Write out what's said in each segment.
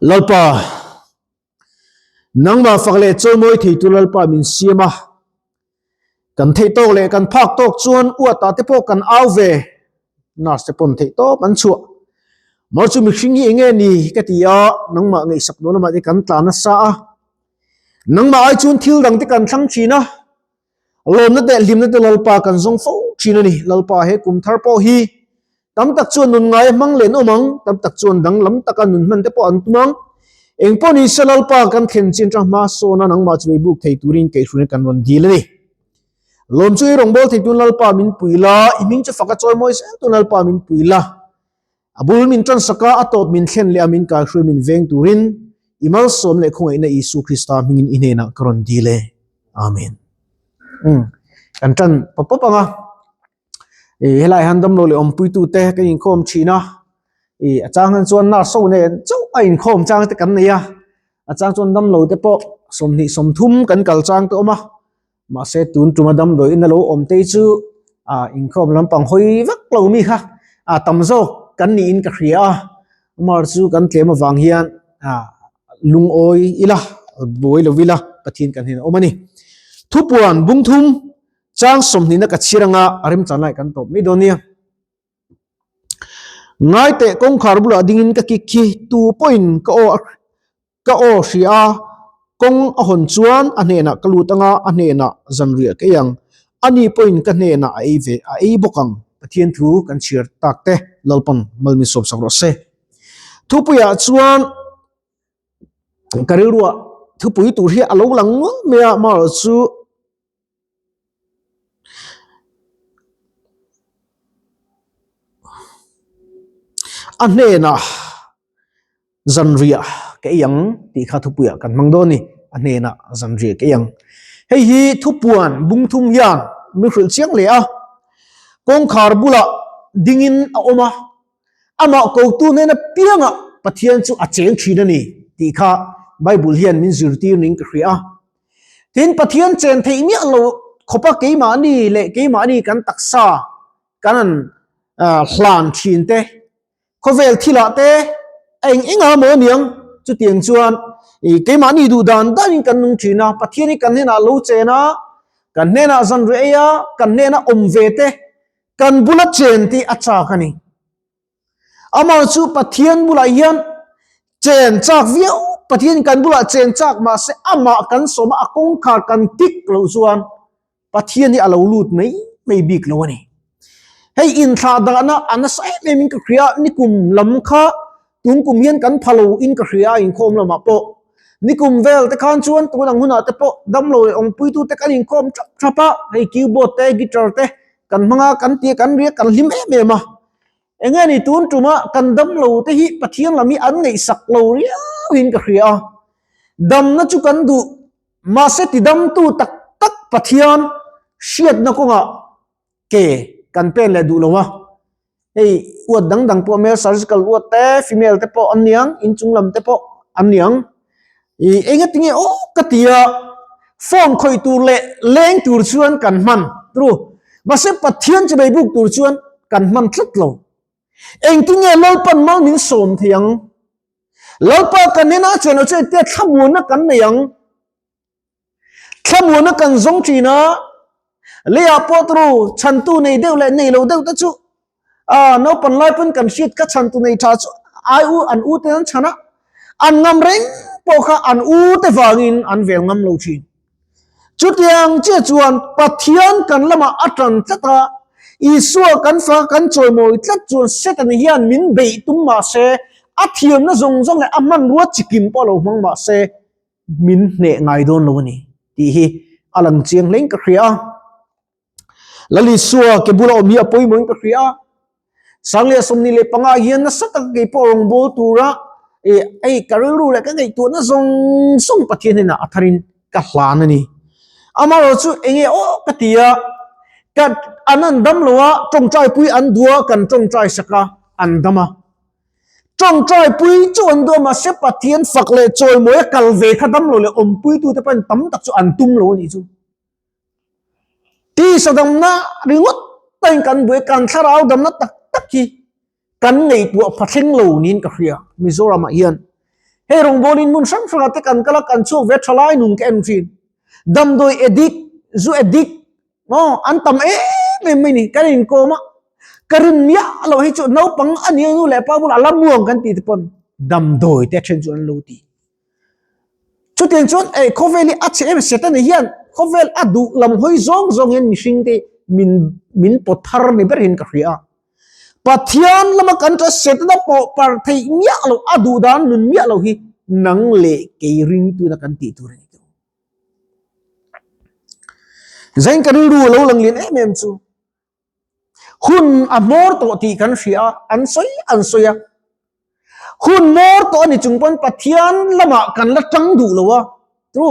Lalpa, nangmah fak leh chawimawi theitu Lalpa min siam a, kan theih tawk leh kan phak tawk chuan uatah te pawh kan au ve, nurse te pawn theih tawp an chhuah. Mar chu mihring hi enge ni ka ti a, nangmah ngaihsak dawn lamah te kan tla nasa a, nangmah ai chuan thil dang te kan thlang thin a, Lawmna te hlimna te Lalpa kan zawng fo thin a ni. Lalpa he kum thar pawh hi tam tak chuan nun ngai a hmang len awm ang, tam tak chuan danglam taka nun hman te pawh an tum ang. Eng pawh ni se Lalpa kan thlen chin tang hma sawna nangmah chu buk thei turin keihruna kan rawn dil a ni. Lawm chu i rawngbâwl thei tun Lalpa min pui la, i hming chu fak a chawi mawi zel tun Lalpa min pui la. A bul min ṭansak a, a tawp min thlen leh a min kaihruai min veng turin i malsawm leh khawngaihna Isu Krista hmingin i hnenah ka rawn dil e. Amen. Umm, kan ṭan pawp pawp ang a. I helai hian damlo leh awmpuitute kan inkhawm ṭhin a, i a chang hian chuan nurse ho nen chauh a inkhawm chang te kan nei a, a chang chuan damlo te pawh 20 30 kan kal chang te awm a. Mahse tun tuma damdawiin a lo awm te chu ah inkhawm lampang hawi vak lo mi kha ah tam zawk kan niin ka hria a, Amar chu kan tlem avang hian ah lungawi ila buai lo ila Pathian kan hian a awm a ni. Thupuan bungthum chang sawmhnihna ka chhir anga a remchan lai kan tawp mai dawn nia. Ngaiteh kawngkhar bulah dingin ka kik khi tu pawhin ka aw a Ka aw hria a, kawng a hawn chuan a hnenah ka lut anga a hnenah zanriah ka ei ang. Ani pawhin ka hnenah a ei ve, a ei bawk ang. Pathian thu kan chhiar tak te Lalpan malmi sawmsak rawh se. Thupuiah chuan ka rilruah thupui tur hi a lo lang nual mai a, amaherawhchu A hnenah zanriah ka ei ang tih kha thupuiah kan hmang dawn a ni. A hnenah zanriah ka ei ang. Hei hi thupuan bungthum hian min hrilh chiang hle a. Kawngkhar bulah dingin a awm a, amah kotu hnena piangah Pathian chu a cheng thin a ni tih kha Bible hian min zirtir niin ka hria a. Tin, Pathian chen theih miah lo khawpa keimahni leh keimahni kan taksa kan han hlan thin te, khawvel thilah te a eng eng a maw aniang? Chutiang chuan keimahni duh dan danin kan nung thin a, Pathian hi kan hnenah lo chen a, kan hnenah zan reh ei a, kan hnena awm ve te, kan bula chen tih a chak a ni. Amah chu Pathian bulah hian chen chak viau, Pathian kan bulah chen chak mahse amah kan sawm a, a kawngkhar kan tik loh chuan Pathian hi a lo lut mai mai bik lo a ni. Hei inthlah dahna a nasa em em in ka hria, nikum lam kha tun kum hian kan pha lo in ka hria a inkhawm lamah pawh. Nikum vel te khan chuan tun ang hunah te pawh damlo leh awmpuitu te kan inkhawm thap thap a, hei keyboard te guitar te kan hmang a, kan ti a, kan riak kan hlim em em a. Enge ni tun tuma kan dam lo te hi Pathian lam hi an ngaihsak lo riau in ka hria a. Damna chu kan duh, mahse ti damtu tak tak Pathian hriatna kawngah ke kan pen leh duh lo a. Hei uat dang dang pawh male surgical uat te, female te pawh an niang, inchung lam te pawh an niang. I enge tinge aw ka ti a, phone khawih tur leh leng tur chuan kan hman tru, mahse Pathian chu beibuk tur chuan kan hman tlat lo. Engtinge Lalpan mal min sawm thei ang? Lalpa kan hnenah chuan lo chu engtia thlamuanna kan nei ang? Thlamuanna kan zawng thin a, leiah pawh tru chhantu nei deuh leh nei lo deuh te chu a naupang lai pawn kan hriat kha chhantu nei tha chu ai u an u te an chhan a, an ngam reng pawh kha an u te vangin an vel ngam lo thin. Chutiang chiah chuan Pathian kan lamah a tan tlat a, Isua kan fa kan chawimawi tlat chuan Satan hian min beih tum mahse a thiamna zawng zawng leh a hmanrua chikim pawh lo hmang mahse min hneh ngai dawn lo a ni tih hi a lang chiang hlein ka hria a. Lalisua ke bula awm hi a pawimawhin ka hria a. Sangliah 25 hian nasa taka kei pawh rawngbâwl tura hei ka rilru leh ka ngaihtuahna zawng zawng Pathian hnenah a tharin ka hlan a ni. Amaherawhchu eng nge aw ka ti a, ka an an dam lo a, tawngtaipui an duh a, kan tawngtai sak a, an dam a. Tawngtai pui chu an duh a, mahse Pathian fak leh chawimawi a kal ve kha dam lo leh awmpuitute pawhin tam tak chu an tum lo a nih chu. Tisa damna ringawt pawhin kan buai, kan thlarau damna tak tak hi kan ngaihtuah pha thleng lo niin ka hria Mizoramah hian. Hei rawngbawlin hmun hrang hrangah te kan kal a, kan chhuak ve thalai nun ka en thin. Damdawi addict, zu addict, maw an tam em em mai ni. Kan inkawm a, ka rin miah loh hi chu naupang a nia nu leh pa bulah a la muang kan tih te pawn damdawi te then chu an lo ti. Chutiang chuan ei khawvel hi a chhe em Setana hian khawvel a duh lam hawi zawng zawng hian mihring te min min pawt thar ni ber hian ka hria a. Pathian lama kan ṭha Setana pawh par theih miah loh a duh dan nun miah loh hi nang leh kei ringtuna kan tih tur a ni tawh. Zain ka rilru a lo lang lian em em chu Hun a hmawr tawh tih kan hria a, an sawi an sawi a. Hun hmawr tawh a ni chung pawn Pathian lamah kan la tang duh lo a, chu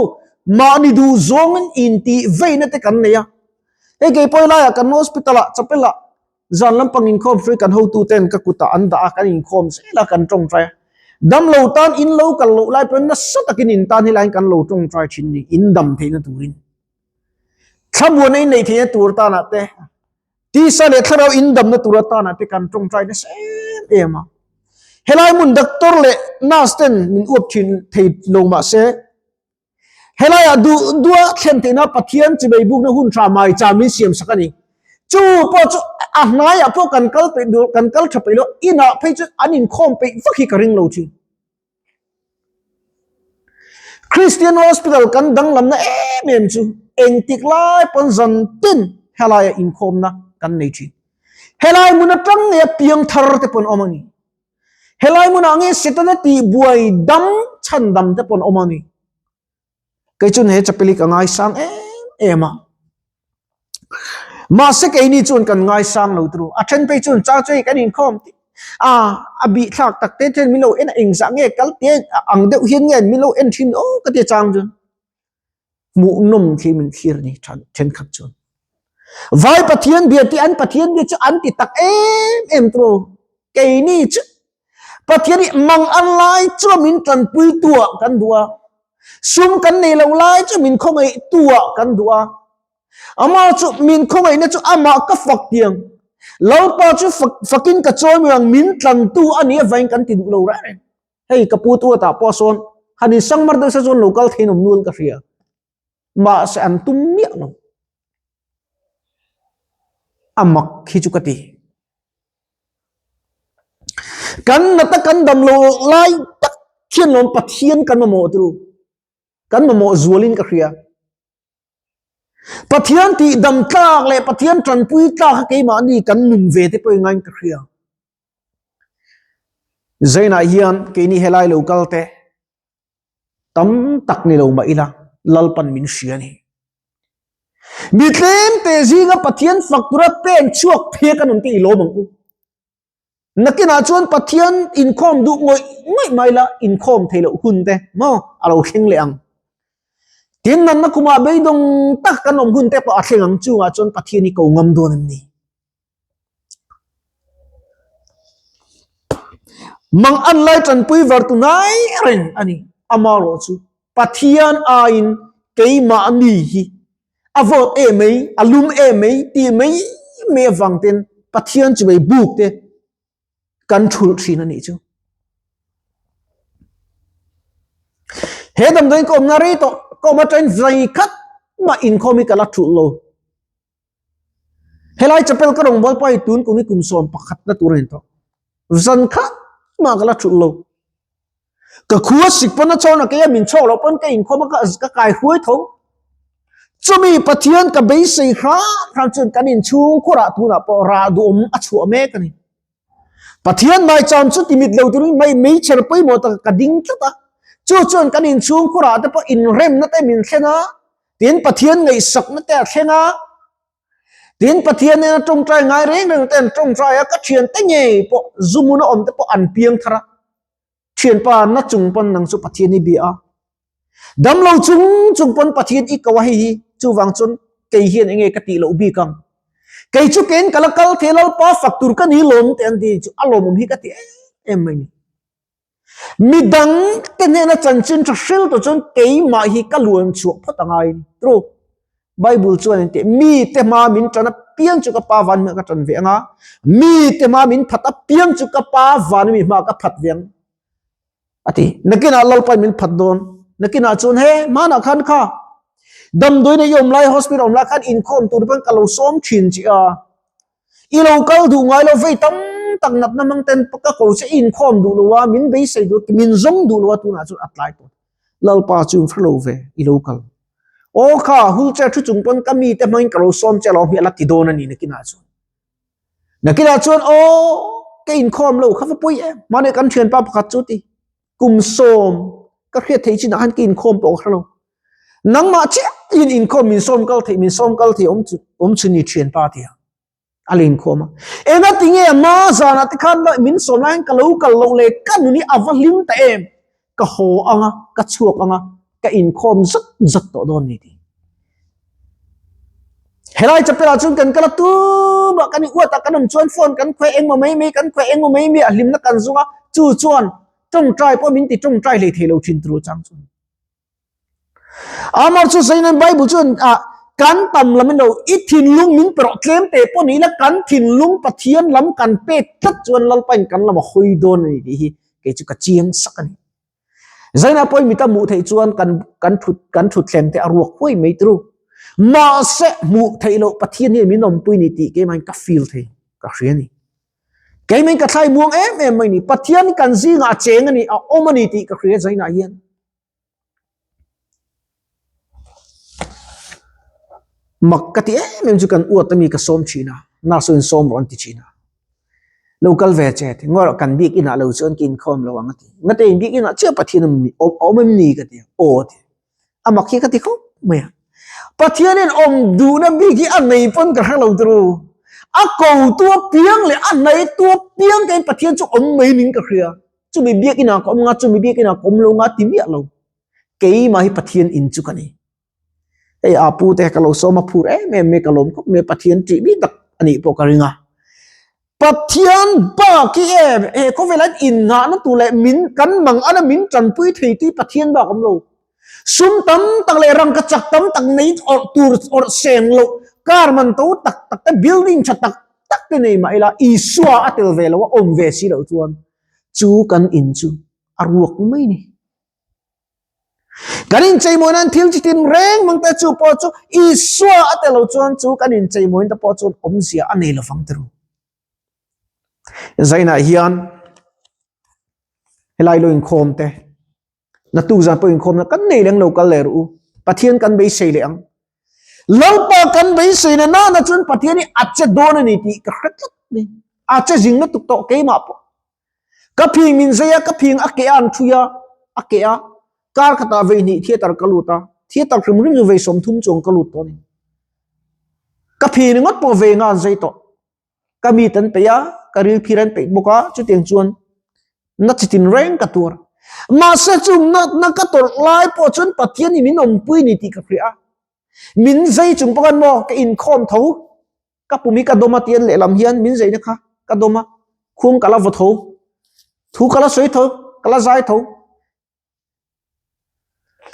mahni duh zawngin intih veina te kan nei a. Hei kei pawh helaiah kan hospital ah chapel ah zan lampang inkhawm hrui kan hotu ten ka kutah an dah a, kan inkhawm zel a, kan tawngtai a. Damlo tan in lo kal loh lai pawn nasa takin in tan helaiin kan lo tawngtai thin ni, in dam theihna turin. Thlamuan a inneih theihna tur tanah te, tisa leh thlarau indamna tur atanah te kan tawngtai nasa em em a. Helai hmun doctor leh nurse ten min uap thin thei lo mah se, helaiah duh duha thlen theihna Pathian chibai bukna hun tha mai cham min siam sak a ni. Chu pawh chu a hnaiah pawh kan kal peih duh kan kal tha peih lo, inah phei chu an inkhawm peih vak hi ka ring lo thin. Christian Hospital kan danglamna em em chu engtik lai pawn zan tin helaia inkhawmna kan nei thin. Helai hmun atang nge piang thar te pawn awm a ni. Helai hmunah nge Setana tih buai dam chhan dam te pawn awm a ni. Kei chuan he chapel hi ka ngaisang em em a. Mahse keini chuan kan ngaisang lo turu. A then phei chuan chang chu hei kan inkhawm tih a a bih thlak tak te chuan min lo en a engzah nge kal te ang deuh hian nge min lo en thin aw ka ti chang chuan hmuhnawm khi min thlir ni thenkhat chuan. Vai Pathian bia tih an Pathian bia chu an ti tak em em turu. Keini chu Pathian hi mang an lai chu min tanpui tuah kan duh a, sum kan nei lo lai chu min khawngaih tuah kan duh a, amah chu min khawngaihna chu amah ka fak tiang, Lalpa chu fak fakin ka chawi mai ang min tlantu a nih avangin kan ti duh lo reng reng. Hei ka pu tu atah pawh sawn han insangmar deuh se chuan lo kal theiin awm nual ka hria. Mahse an tum miah lo. A mak hi chu ka ti. Kan nata kan dam lo lai tak khian lawm Pathian kan mamawh turu. Kan mamawh zualin ka hria. Pathian tih dam tlak leh Pathian tanpui tlak kha keimahni kan nun ve te pawh ingain ka hria. Zainah hian keini helai lo kal te tam tak ni lo mah ila Lalpan min hria a ni. Mi tlemte zinga Pathian fak tura pen chhuak phek an awm te i lawm ang u. Nakinah chuan Pathian inkhawm duh ngawih ngawih mai la inkhawm thei loh hun te maw a lo thleng leh ang. Tin nanna kumah beidawng tak kan awm hun te pawh a thleng ang chungah chuan Pathian hi ko ngam dawn em ni? Mang an lai tanpui var tu ngai reng a ni. Amarawh chu Pathian aiin keimahni hi a vawt em mai, a lum em mai tih mai mai avang ten Pathian chu mai buk te kan thulh thin a nih chu. He damdawiin ka awmna rei tawh, ka awm atangin vai khat mah inkhawm hi ka la thulh lo. Helai chapel ka rawngbâwl pawh hei tun kum hi kum 11 na tur a ni tawh. Zan khat mah ka la thulh lo. Ka khua sik pawn a chhawrna kei a min chhawk loh pawn ka inkhawm a ka kai hruai tho. Chumi Pathian ka beisei hram hram chuan kan inchhung khurah tunah pawh rah duhawm a chhuah mek a ni. Pathian maicham chu timit lo turin mai meichher pawimawh tak ka ding tlat a. Chu chuan kan inchhung khurah te pawh inremna te min thlen a, tin Pathian ngaihsakna te a thleng a, tin Pathian nena tawngtai ngai reng reng te an tawngtai a, ka thiante ngei pawh zumuna awm te pawh an piang thar a. Thianpa na chung pawn nang chu Pathian i bia a. Damlo chung chung pawn Pathian i ko a hei hi, chuvang chuan kei hian enge ka tih loh bik ang. Kei chu kein ka la kal thei Lalpa fak tur ka ni lawm teh an ti chu a lawmawm hi ka ti em em mai ni. Midang te hnena chanchin tha hril tur chuan keimah hi ka luan chhuah phawt a ngai ni. True. Bible chuan in tih mi te hma min tan apiang chu ka pa van hma ka tan ve anga, mi te hma min phat apiang chu ka pa van mi hma ka phat ve ang. A ti. Nakinah Lalpain min phat dawn. Nakinah chuan he hmanah khan kha damdawiin i awm lai hospital awm lai khan inkhawm tur pawn ka lo sawm thin che a. I lo kal duh ngai lo vei tam tak natna hmang ten ka ko che i inkhawm duh lo a, min beisei duh min zawng duh lo a tunah chuan a tlai tawh. Lalpa chu hre lo ve i lo kal. Aw kha wheelchair thu chung pawn ka mite hmangin ka lo sawm che alawm hi a la ti dawn a ni nakinah chuan. Nakinah chuan aw ka inkhawm lo kha va pawi em. Mahni kan thianpa pakhat chu ti kum sawm ka hriat theih chinah khan ka inkhawm pawh ka hre lo. Nangmah chiahin inkhawm min sawm kal theih min sawm kal theih awm chu awm chu ni thianpa tia. A la inkhawm a. Engati nge ma zanah te khan min sawm lai hian ka lo kal loh le ka nun hi a va hlim ta em. Ka haw anga ka chhuak anga ka inkhawm zat zat tawh dawn ni ti. Helai chapel ah chuan kan kal a tumah kan in uat ah kan awm chuan phone kan khuai engmaw mai mai kan khuai engmaw mai mai a hlimna kan zung a chu chuan tawngtai pawh min ti tawngtai hlei thei lo thin tur chang chuan. Amar chu sawiin Bible chuan ah kan tam lam in lo i thinlung min pe rawh tlem te pawh ni ila kan thinlung Pathian lam kan pek tlat chuan Lalpa in kan lam a hawi dawn a ni tih hi kei chu ka chiang sak a ni. Zaina pawhin mita hmuh theih chuan kan kan thut kan thutthleng te a ruak huai mai turu. Mahse hmuh theih loh Pathian hian min awmpui ni tih keimahin ka feel thei ka hria a ni. Keimahin ka thlai muang em em mai ni. Pathian kan zingah a cheng a ni, a awm a ni tih ka hria Zaina hian. Mak ka ti em em chu kan uat ami ka sawm thin a, nurse in sawm rawh an ti thin a. Lo kal ve che ti, ngaw kan bik inah lo chuan ka inkhawm lo ang a ti. Ngate in bik inah chiah Pathian a awm em ni ka ti a, aw a ti. A mak hi ka ti khawp mai a. Pathianin awm duhna bik hi a nei pawn ka hre lo turu. A ko tu apiang leh a hnai tu apiang te in Pathian chu awm mai ning ka hria. Chumi biak inah ka awm nga, chumi biak inah ka awm lo nga ti miah lo. Keimah hi Pathian in chu ka ni. Hei a pu te ka lo sawm a phur em em mai ka lawm khawp mai Pathian tih mi tak a nih pawh ka ring a. Pathian bak hi em he khawvel an in nghahna tur leh min kan mang ana min tanpui thei tih Pathian bak awm lo. Sum tam tak leh rangka chak tam tak nei awrh tur awrh seng loh car man to tak tak te building tha tak tak te nei mah ila Isua a tel ve lo a awm ve si loh chuan chu kan in chu a ruak mai ni. Kan incheimawi nan thil chi tin reng mang te chu pawh chu Isua a tel lo chuan chu kan incheimawi te pawh chuan awmzia a nei lovang ti ru. Zainah hian helai lo inkhawm te naktuk zan pawh inkhawmna kan nei leng lo kal leh ru. Pathian kan beisei leh ang. Lalpa kan beisei na nana chuan Pathian hi a che dawn a ni tih ka hre tlat mai. A che zing lutuk tawh keimah pawh. Ka phing min zei a, ka phing a ke a an thui a, a ke a, kar khatah vei hnih theatre ka lut a, theatre hrim hrim chu vei 30 chuang ka lut tawh a ni. Ka phing ringawt pawh vei nga an zei tawh. Ka mit an peih a, ka ril phir an peih bawk a, chutiang chuan na chitin reng ka tuar. Mahse chung natna ka tawrh lai pawh chuan Pathian hi min awmpui ni tih ka hria a. Min zei chung pawh khan maw ka inkhawm tho. Ka pum hi ka dawm a tian lehlam hian min zeina kha ka dawm a, khuang ka la vaw tho, thu ka la sawi tho, ka la zai tho.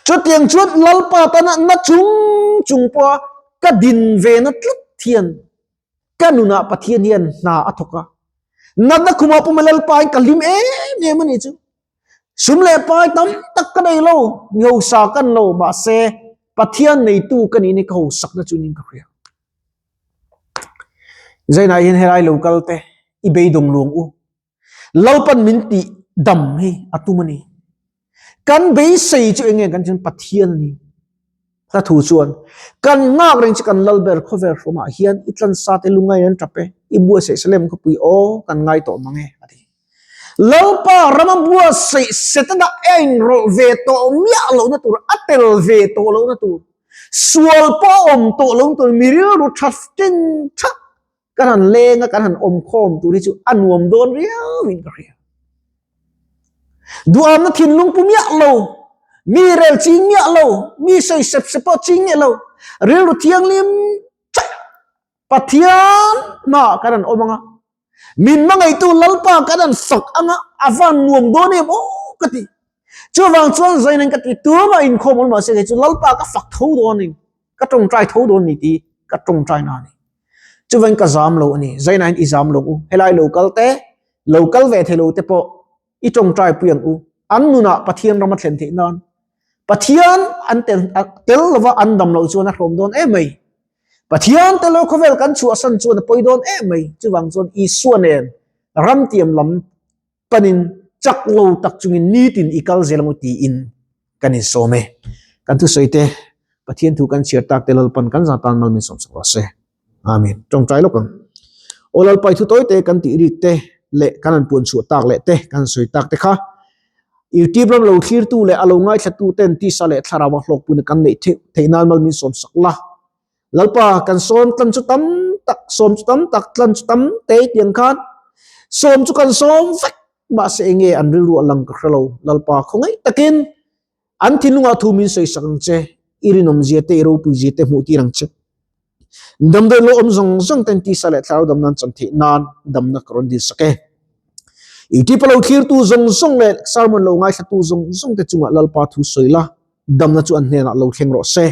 Chutiang chuan Lalpa tana na chung chung pawha ka din ve na tlat hian ka nunah Pathian hian hna a thawk a. Natna khumah pawh Lalpa in ka hlim em em a nih chu. Sum leh pai tam tak ka nei lo, mi hausa kan lo, mahse Pathian neitu ka nih ni ka hausakna chu ning ka hria. Zainah hian helai lo kal te i beidawng luang u. Lalpan min tih dam hi a tum a ni. Kan beisei chu eng nge kan chuan Pathian a ni. Hla thu chuan kan nghak reng chu kan lal ber khawvel hrawmah hian i tlansa te lungai an tap e, i buatsaih Salem khawpui aw kan ngai tawh mang e a ti. Lalpa rama buatsaih Setana a inrawlh ve tawh miah lohna tur, a tel ve tawh lohna tur, sual pawh a awm tawh lohna tur, mi rilru tha tin tha kan han leng a, kan han awm khawm tur hi chu a nuam dawn riau in ka hria. Duhamna thinlung pu miah lo, mi rel ching miah lo, mi sawi sep sep pawh ching miah lo, rilru thianghlim chaih Pathian hmaah kan han awm ang a, min hmangaihtu Lalpa kan han fak ang a, a van nuam dawn em aw ka ti. Chuvang chuan Zaina'n ka ti, tumah inkhawm awm mahse kei chu Lalpa ka fak tho dawn in, ka tawngtai tho dawn ni tih ka tawngtai na a ni. Chuvangin ka zam lo a ni, Zaina'n i zam lo u, helai lo kal te, lo kal ve thei lo te pawh i tawngtai pui ang u. An nunah Pathian ram a thlen theih nan Pathian an tel tel lova an dam loh chuan a hlawm dawn em mai. Pathian tel lo khawvel kan chhuahsan chuan a pawi dawn em mai. Chuvang chuan Isua nen ramtiam lam panin chak lo tak chungin nitin i kal zel ang u tiin kan insawm e. Kan thusawi te Pathian thu kan chhiar tak te Lalpan kan zah tan mal min sawmsak rawh se. Amen. Tawngtai lawk ang. Aw Lalpai thu tawi te kan tih rik te leh kan han puan chhuah tak leh te kan sawi tak te kha YouTube lam lo thlirtu leh a lo ngaithlatu ten tisa leh thlarau a hlawkpui na kan neih theih theih nan mal min sawm sak la. Lalpa kan sawm tlan chu tam tak sawm chu tam tak tlan chu tam te tiang khan sawm chu kan sawm vek mahse enge an rilru a lang ka hrelo Lalpa khawngaih takin An thinlungah thu min sawisak ang che, i rinawmzia te, i ropuizia te hmuh tir ang che. Damdawi lo awm zawng zawng ten tisa leh thlarau damna an chan theih nan damna ka rawn dilsak e. YouTube a lo thlirtu zawng zawng leh sermon lo ngaithlatu zawng zawng te chungah Lalpa thu sawi la, damna chu an hnenah lo thleng rawh se.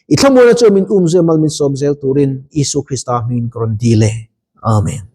I thlamuana chuan min um zel mal min sawm zel turin Isua Krista hmingin ka rawn dil e. Amen.